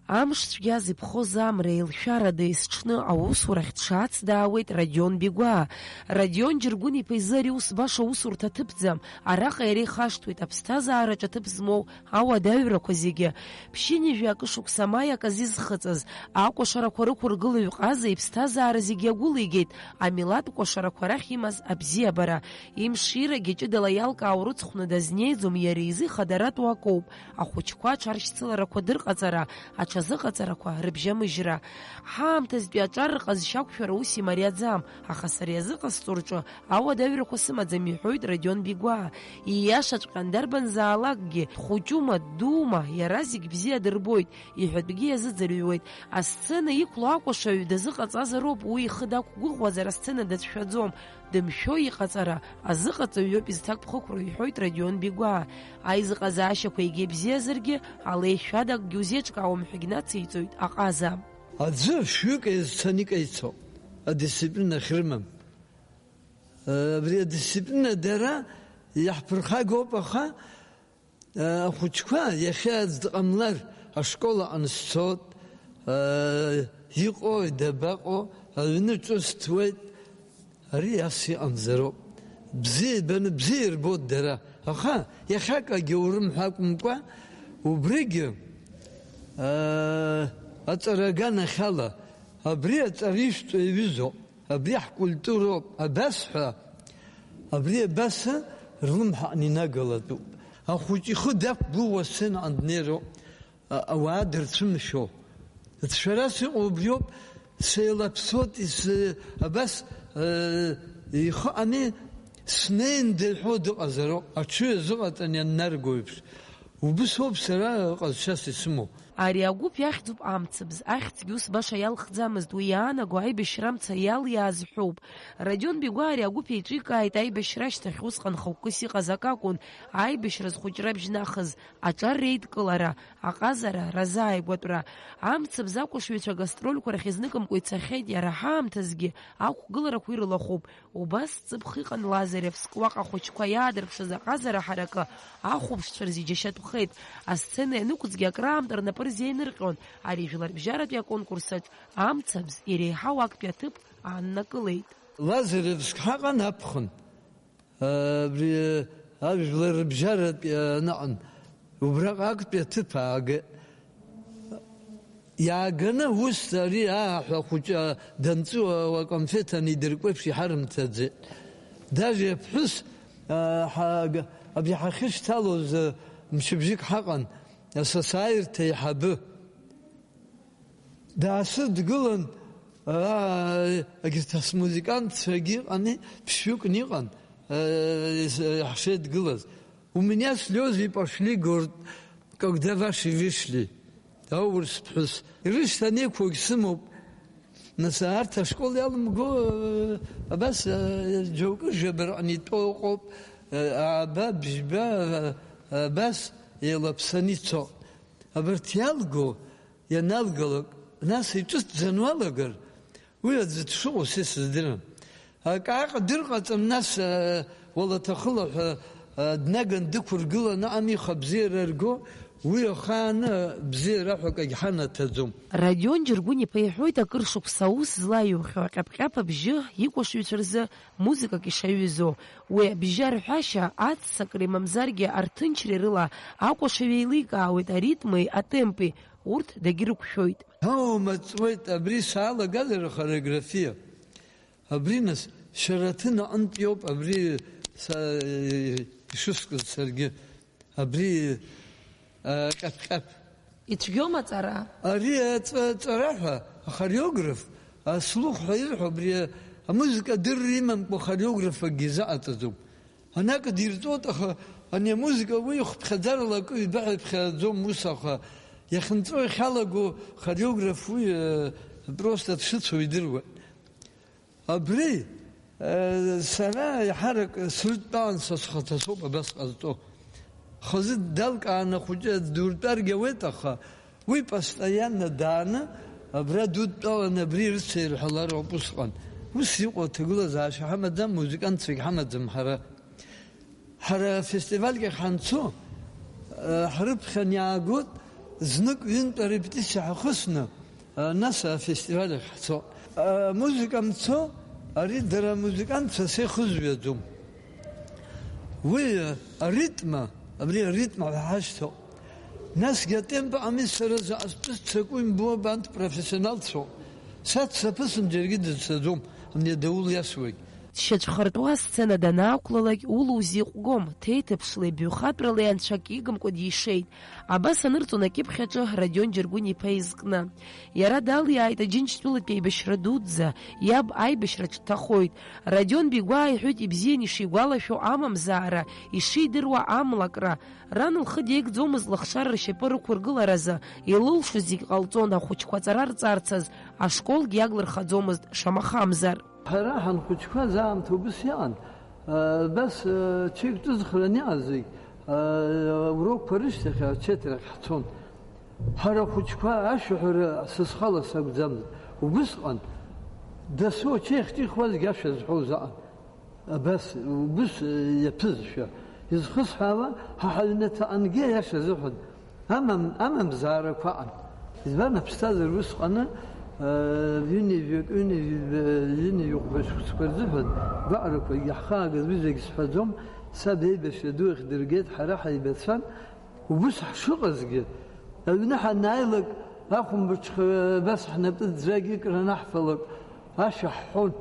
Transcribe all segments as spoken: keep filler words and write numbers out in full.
Амш цәгьаз иԥхоз амра еилшәарада есҽны аусурахь дшаац даауеит Радион Бигәаа. Радион Џьыргәын-иԥа изы ари ус баша усурҭа ҭыԥӡам, араҟа иара ихашҭуеит аԥсҭазаараҿы аҭыԥ змоу ауадаҩрақәа зегьы. Ԥшьынҩажәи акы шықәса маиак азы изхыҵыз, акәашарақәа рықәыргылаҩ ҟаза иԥсҭазаара зегьы агәылигеит, амилаҭ кәашарақәа рахь имаз абзиабара. Имширагьы ҷыдала иалкаау рыцхәны дазнеиӡом, иара изы ихадаратәу акоуп. Ахәыҷқәа аҽаршьцыларақәа дырҟаҵара, аҽазыҟаҵарақәа рыбжьамыжьра. Ҳаамҭазтәи аҿар рҟазшьа ақәшәара ус имариаӡам, аха сара иазыҟасҵо рҿы ауадаҩрақәа сымаӡам, иҳәоит Родион Бигәаа. Ииашаҵәҟьан, дарбанзаалакгьы, дхәыҷума, ддуума, иара зегь бзиа дырбоит, иҳәатәгьы иазыӡырҩуеит. Асцена иқәло акәашаҩ дазыҟаҵазароуп, уи ихы дақәгәыӷуазар асцена дацәшәаӡом. Дымшәо иҟаҵара азыҟаҵаҩ иоуп изҭакԥхықәроу, иҳәоит Родион Бигәаа. Аизыҟазаашьақәа егьа ибзиазаргьы, алеишәадакгьы узеиҿкаауам ҳәагьы нациҵоит аҟаза. Аӡәы шәҩык еизцаны икеицо, адисциплина ахьрымам. Абри адисциплина дара иаҳԥырхагоуп, аха Ахәыҷқәа иахьа аӡә дҟамлар, ашкол аҟны сцот, иҟои, дабаҟоу, аҩны ҿыц ҭуеит, ари ас иҟамзароуп. Бзиа ибаны, бзиа ирбоит дара, аха иахьакагьы урымҳәакәымкәа, убригьы аҵара аганахьала, абри аҵара ишәтәу иаҩызоуп. Абри ҳкультуроуп, абас ҳәа, абри абас рлымҳаҟны инагалатәуп. Ахәыҷ ихы дақәгәыӷуа сценаҟны днеироуп, а-, ауаа дырцәымшәо. Ацәшәарас иҟоу убриоуп, сеилаԥсоит, ис-, абас, э, ихы ани снеин дыҳәо дыҟазароуп, аҽыҩ азыҟаҵан ианнарго еиԥш. Убыс ауп сара ҟазшьас исымоу. Ари агәыԥ иахьӡуп Амцабз, ахьӡгьы ус баша иалхӡамызт, уи иаанаго аибашьра амца иалиааз ҳәоуп. Родион Бигәаа ари агәыԥ еиҿикааит аибашьра ашьҭахь, усҟан хықәкыс иҟаз акы акәын, аибашьра зхәыҷра абжьнахыз, аҿар реидкылара, аҟазара, разааигәатәра. Амцабз акәашаҩцәа агастрольқәа рахь изныкымкәа ицахьеит, иара ҳаамҭазгьы ақәгыларақәа ирылахәуп. Убас ҵыԥх иҟан Лазаревск, уаҟа ахәыҷқәа иаадырԥшыз аҟазара ҳаракы ахәаԥшцәа рзы иџьашьатәхеит. Асцена ианықәҵгьы акраамҭа рнапы рзеинырҟьон, ари жәларбжьаратәи аконкурс аҿ Амцабз иреиҳау актәи аҭыԥ ааннакылеит. Лазаревск ҳаҟан аԥхын. Абри ажәлар рыбжьаратәи анаҟан, убраҟа актәи аҭыԥ аагеит. Иааганы ус ари ааҳәа хәыҷы данҵәуауа аконфеҭ анидыркуеиԥш иҳарымҭаӡеит. Даже аԥҳәыс, а, ҳа-, абри ҳахьышьҭалоз, а, мчыбжьык ҳаҟан, асасааирҭа еиҳабы. Даасыдгылан, аа, егьырҭ асмузыкантцәагьы ыҟами, ԥшьҩыкны иҟан, э, ес-, э, ҳшеидгылаз. У меня слёзы пошли, говорит, когда ваши вышли. Аурыс ԥҳәыс. Ирышьҭанеиқәогь сымоуп. Нас арҭ ашкол иалымго, э, абас, э, џьоукы жәабараҟны итәоу ыҟоуп, э, ааба, бжьба, э, абас еилаԥсаны ицо. Абарҭ иалго, ианалгалак, нас иҿыцӡаны уалагар, уи аӡәы дшыҟоу са исыздырам. Акы аҟ-, дырҟаҵам, нас, а, уалаҭахыла ҳәа, а, днаган дықәыргыланы ами ихы абзиара рго, уи ахааны бзиара ҳәа акагь ҳанаҭаӡом. Родион Џьыргәын-иԥа иҳәоит, акыр шықәса аус злаиухьоу аҟьаԥ-ҟьаԥ абжьы икәашаҩцәа рзы музыкак ишаҩызоу. Уи абжьы арҳәашьа, аццакреи мамзаргьы арҭынчреи рыла акәашаҩ еиликаауеит аритми атемпи, урҭ дагьрықәшәоит. Ҳаума ҵуеит, абри саалагазар ахореографиа. Абри, нас, Шьараҭын аҟынтә иоуп, абри са, ишыскыз саргьы. Абри, а, ҟьаԥ-ҟьаԥ. Ицәгьоума аҵара? Ари аҵа-, аҵара ҳәа, ахореограф, аслух ҳәа ирҳәо, абри амузыка адырра имамкәа хореограф акгьы изыҟаҵаӡом. Анакы дирҵоит, аха ани амузыка уи ихыԥхьаӡарала акы ҩба ҳәа иԥхьаӡаӡом ус, аха иахьынҵәо иахьалаго хореограф уи, э, просто дшыцәоу идыруеит. Абри, э, сара еиҳарак срыдтәалан, са схаҭа соуп абас ҟазҵо. Хазы далкааны ахәыҷы дуртәаргьы ауеит, аха уи постоянно дааны, абра дудтәалан, абри ирыцеирҳәалароуп усҟан. Ус иҟоу аҭагылазаашьа ҳамаӡам, музыкантцәагь ҳамаӡам ҳара. Ҳара афестивальгьы ҳанцо, э, ҳрыԥхьан иаагоит, Знык-ҩынтә арепетициа ҳахысны, а, нас афестиваль ахь ҳцо. Амузыка мцо, ари дара амузыкантцәа сеихызҩаӡом. Уи, а, аритм, абри аритм ҳәа ҳашьҭоуп. Насгьы атемп ами сара заҟа стәы сцаку имбо абанҭ профессионалцәоуп. Са дсаԥысын џьаргьы дызцаӡом, ани адаул иасуагь. Дшьацәхыртуа асцена данаақәлалак, улу узиҟәгом, ҭеиҭыԥшла, ибаҩхатәрала анцәак игымкәа дишеит. Абас анырҵон акьыԥхь аҿы Родион Џьаргәын-иԥа изкны. Иара далиааит Аџьынџьтәылатәи аибашьра дуӡӡа, иаб аибашьраҿ дҭахоит. Родион Бигәаа иҳәоит ибзиан ишигәалашәо амамзаара, ишидыруа амлакра. Ран лхы деигӡомызт лыхшара ршьапы рықәыргыларазы, илылшоз зегь ҟалҵон ахәыҷқәа аҵара рҵарцаз, ашколгьы иаглырхаӡомызт шамахамзар. Ҳара ҳанхәыҷқәаз аамҭа убыс иҟан. Абас, э, чеиктәы зхраны иҟаз зегь, э, урокқәа рышьҭахь ачеҭрахь ҳцон. Ҳара ахәыҷқәа ашәаҳәара са схала сакәӡамызт. Убысҟан дасу ачеи ахьҭихуазгьы ашәа зҳәоз аҟан. Абас, убыс, э, иаԥызшәа. Изхысҳәаауа, ҳа ҳаҩнаҭаҟангьы аиаша азыҳәан Амам-, амамзаарақәа аҟан. Избан, аԥсҭазаара усҟаны, э, ҩынҩажәак, ҩынҩажәи-, ҩынҩажәихәба шықәсқәа рзыҳәан гәаҟрақәа иаҳхаагаз уи зегь сҳәаӡом, саб еибашьра ду ахь дыргеит, ҳара ҳаибацәан, убыс ҳшыҟазгьы, аҩны ҳанааилак, ахәымбыҽха абас ҳнапы ӡәӡәагьы кранаҳфалак, Ашәа ҳҳәон.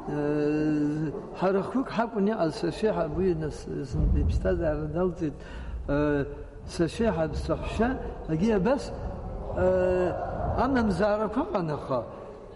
Э, ҳара хҩык ҳакәын иҟаз, сашьеиҳаб уи нас зынтәа иԥсҭазаара далҵит. Э, сашьеиҳаб саҳәшьа, егьи абас, э, амамзаарақәа ыҟан, аха,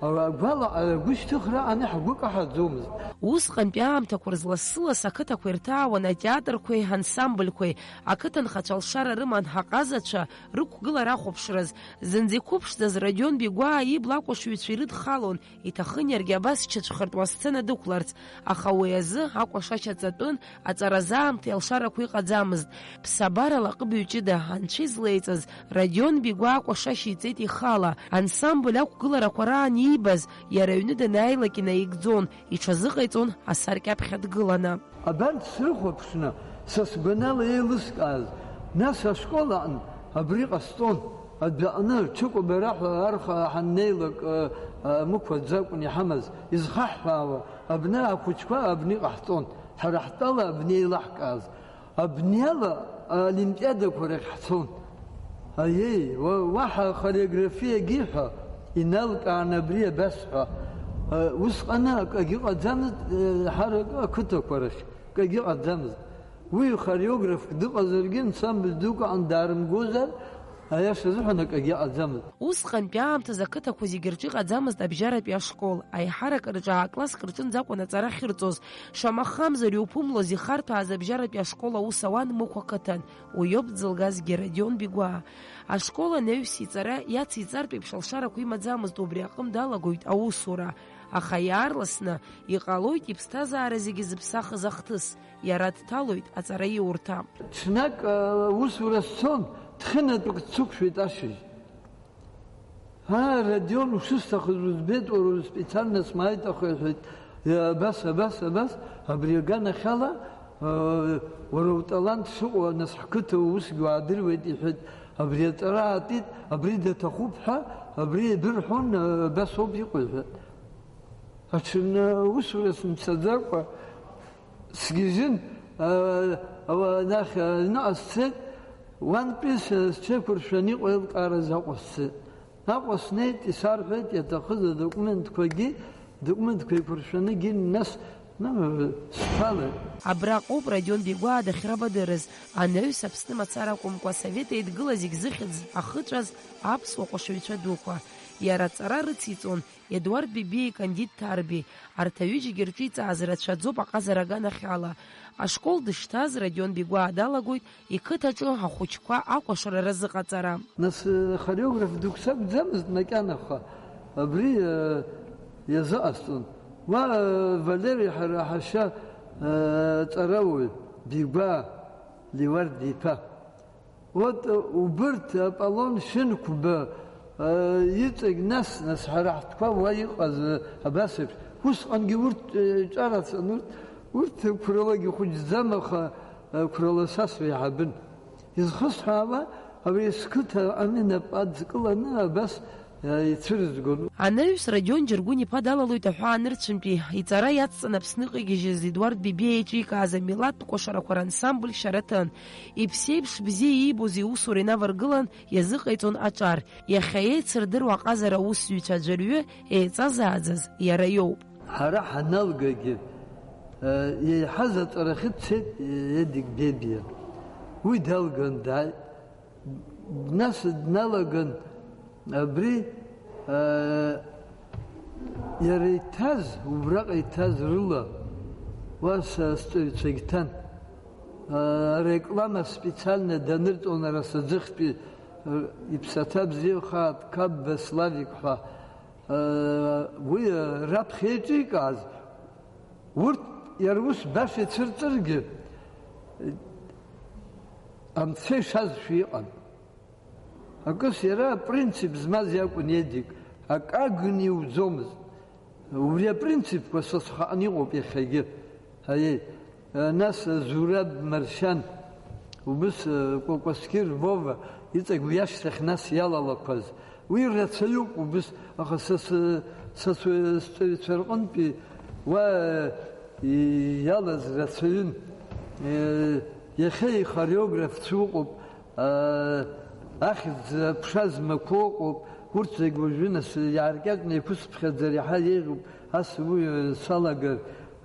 ара, агәала-, агәышьҭыхра ани ҳгәы каҳаӡомызт. Усҟантәи аамҭақәа рзы лассы-ласс ақыҭақәа ирҭаауан атеатрқәеи ансамбльқәеи, ақыҭанхацәа алшара рыман ҳаҟазацәа рықәгылара ахәаԥшраз. Зынӡа иқәыԥшӡаз Родион Бигәаа ибла акәашаҩцәа ирыдхалон, Иҭахын иаргьы абас дшьацәхыртуа асцена дықәларц, аха уи азы акәашашьа ҵатәын, аҵаразы аамҭеи алшарақәеи ыҟаӡамызт. Ԥсабарала аҟыбаҩ ҷыда, анцәа излеиҵаз, Родион Бигәаа акәашашьа иҵеит ихала, ансамбль ақәгыларақәа раан иибаз, иара аҩны данааилак инаигӡон, иҽазыҟаиҵон асаркьаԥхьа дгыланы. Абарҭ срыхәаԥшны, са сгәанала еилыскааз, нас ашкол аҟны абри ҟасҵон, адәаҟны, ҽыкәабара ҳәа арха ҳаннеилак, ы, ы, мықәаӡакәын иҳамаз, изхаҳҳәаауа, абна ахәыҷқәа абни ҟаҳҵон, ҳара ҳтәала абни еилаҳкааз, абниала аолимпиадақәа рахь ҳцон. Аиеи, уа-, уаҳа ахореографиагьы ҳәа иналкаан абри абасҳәа, ы, усҟаны акагьы ыҟаӡамызт, ы, ҳаракы ақыҭақәа рахь. Акагьы ҟаӡамызт. Уи хореографк дыҟазаргьы, ансамбль дук аҟны даарымгозар, аиаша азыҳәан акагьы ҟаӡамызт. Усҟантәи аамҭазы ақыҭақәа зегьы рҿы иҟаӡамызт абжьаратәи ашкол. Аиҳарак рҿы аа-класск рҿынӡа акәын аҵара ахьырҵоз. Шамахамзар иуԥымлоз, ихарҭәааз абжьаратәи ашкол аус ауан Мықә ақыҭан. Уиоуп дзылгазгьы Родион Бигәаа. Ашкол анаҩс иҵара иациҵартә еиԥш алшарақәа имаӡамызт, убри аҟынтә далагоит аусура. Аха иаарласны иҟалоит иԥсҭазаара зегьы зыԥсахыз ахҭыс. Иара дҭалоит аҵараиурҭа. Ҽнак, э, усура сцон, ҭхьынатәык дсықәшәеит ашьыжь. Аа, Родион, ушысҭахыз узбеит, уара специально смааит, аха иҳәеит, э, абас, абас, абас, абри аганахьала, э, уара уталант шыҟоу, нас ҳқыҭа усгьы уаадыруеит, иҳәеит, абри аҵара аатит, абри даҭахуп ҳәа, абри еибырҳәон, э, абас ауп иҟоу, иҳәеит. Аҽны усура сымцаӡакәа, Сгьежьын, а, а, нахь, аҩныҟа сцеит, уантәи сы-, сҽеиқәыршәаны иҟоу еилкаара азы Аҟәа сцеит. Аҟәа снеит, исарҳәеит, иаҭахыз адокументқәагьы, документқәа еиқәыршәаны гьы нас, ну, сҭалеит. Абраҟоуп Родион Бигәаа дахьрабадырыз, анаҩс Аԥсны мацара акәымкәа, Асовет Еидгыла зегь зыхьӡ ахыҵәаз аԥсуа ҟәашаҩцәа дуқәа. Иара аҵара рыциҵон, Едуард Бибиеи Кандид Ҭарбеи, арҭ аҩыџьагьы рҿы иҵааз рацәаӡоуп аҟазара аганахьала. Ашкол дышҭаз, Родион Бигәаа далагоит иқыҭаҿы ахәыҷқәа акәашара рзыҟаҵара. Нас, э, хореограф дук сакәӡамызт макьана, аха абри, э, иазыҟасҵон. Уа, э, Валери ҳара ҳашьа, э, ҵарауаҩ, Бигәаа Леуард иԥа. Вот, убырҭ Аполлон Шьынқәба, э, иҵегь нас, нас ҳара ҳтәқәа уа иҟаз, э, абас еиԥш. Усҟангьы урҭ, э, ҿараҵан, урҭ, урҭ қәралагьы хәыҷӡам, аха, э, қәрала са среиҳабын. Изхысҳәаауа, Абри сқыҭа ами нап адкыланы абас, э, ицәырызгон. Анаҩс Радион Џьаргәын-иԥа далалоит аҳәаанырцәынтәи иҵара иацҵаны Аԥсныҟа игьежьыз Едуард Бебиа еиҿикааз амилаҭтә кәашарақәа рансамбль Шьараҭын. Иԥсеиԥш бзиа иибоз иусура инаваргылан иазыҟаиҵон аҿар. Иахьа еицырдыруа аҟазара аусзуҩцәа аӡәырҩы еиҵазааӡаз иара иоуп. Ҳара ҳаналгагьы, э, еиҳаз аҵарахьы дцеит Едик Бебиа. Уи далган дааит. Нас дналаган абри, э, иара иҭаз, убраҟа иҭаз рыла, уа са сҵаҩцәагь ҭан. Э, реклама специально данырҵон ара саӡыхьтәи, э, иԥсаҭа бзиахааит, Қапба Славик ҳәа. Уи раԥхьа еиҿикааз, урҭ иара ус баша ицәырҵыргьы, анцәа ишазшәа иҟан. Акыс иара апринцип змаз иакәын Едик, акы агны иуӡомызт. Убри апринципқәа са схаҟны иҟоуп иахьагьы. Аиеи, нас Зураб Маршьан, убыс, э, Кәакәасқьыр Вова иҵегь уи ашьҭахь нас иалалақәаз. Уи рацәаҩуп убыс, аха са сы-, са сҩ-, сҵаҩцәа рҟынтәи уа, э, иалаз рацәаҩын. Э, иахьа ихореографцәа ыҟоуп, э, ахьӡ аԥша змақәоу ыҟоуп, урҭ зегь уажәы нас иааркьаҿны иқәысԥхьаӡар иаҳа еиӷьуп, ас уи, э, салагар,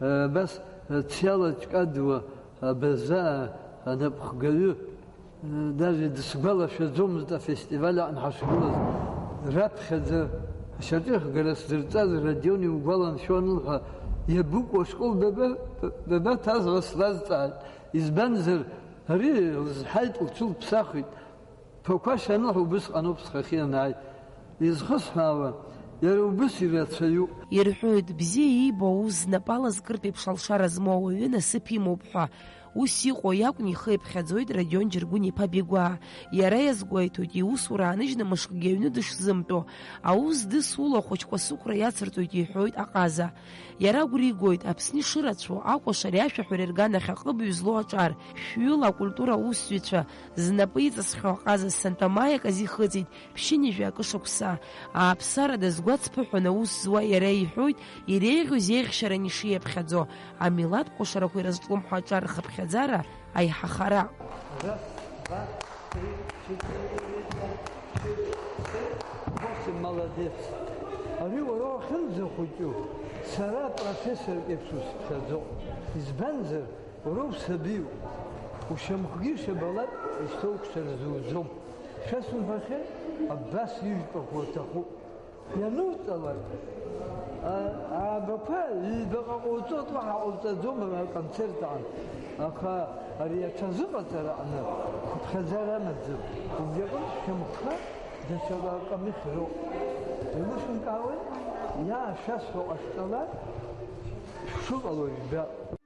э, абас, э, Цәиала Ҷкадуа абаза анапхгаҩы, э, даже дысгәалашәаӡомызт афестиваль аҟны ҳашгылаз. Раԥхьаӡа ашьаҿыхгара сзырҵаз Родион иугәаламшәои анылҳәа, иабыкәу ашкол баба-, бабаҭаз ҳәа слазҵааит. Избанзар, ари лызҳаит, лҽылԥсахит. Ԥақәашь анылҳәа убысҟаноуп схахьы ианааи. Изхысҳәаауа, иара убыс ирацәаҩуп. Ирҳәоит, бзиа иибо аус знапала зкыртә еиԥш алшара змоу ауаҩы насыԥ имоуп ҳәа. Ус иҟоу иакәны ихы иԥхьаӡоит Родион Џьаргәын-иԥа Бигәаа. Иара иазгәеиҭоит, иусура ааныжьны мышкгьы аҩны дышзымтәо. Аус дысула ахәыҷқәа сықәра иацырҵоит, иҳәоит аҟаза. Иара агәра игоит, Аԥсны ишырацәоу акәашареи ашәаҳәареи рганахь аҟыбаҩ злоу аҿар, шәҩыла акультура аусзуҩцәа знапы иҵысхьоу аҟаза Санта Маиа аказы ихыҵит ԥшьынҩажәи акы шықәса. Ааԥсарада згәаҵԥыҳәаны аус зуа иара иҳәоит, иреиӷьу зеиӷьшьаран ишиаԥхьаӡо, амилаҭ кәашарақәа ирызҿлымҳау аҿар рхыԥхьаӡара аиҳахара. Раз, два, три, четыре, пять, шесть, семь, восемь, молодец. Ари уара уахьынӡахәыҷу, сара профессорк еиԥш усԥхьаӡоуп. Избанзар, уара усабиуп. Ушьамхгьы ишабалак, ишьҭоукша рзуӡом. Шәасымҳәахьеит, абас ижәпақәа уҭахуп. Иануҵалак, а-, аабақәа ҩбаҟа ҟауҵоит, уаҳа ҟауҵаӡом аконцерт аан. Аха ари аҽазыҟаҵара аҟны хыԥхьаӡара амаӡам. Убри аҟынтә шәымхқәа даҽа акы амыхьроуп. Еилышәымкаауеи? Иаашәасҳәо ҟашәҵалак, шәшыҟало жәбап.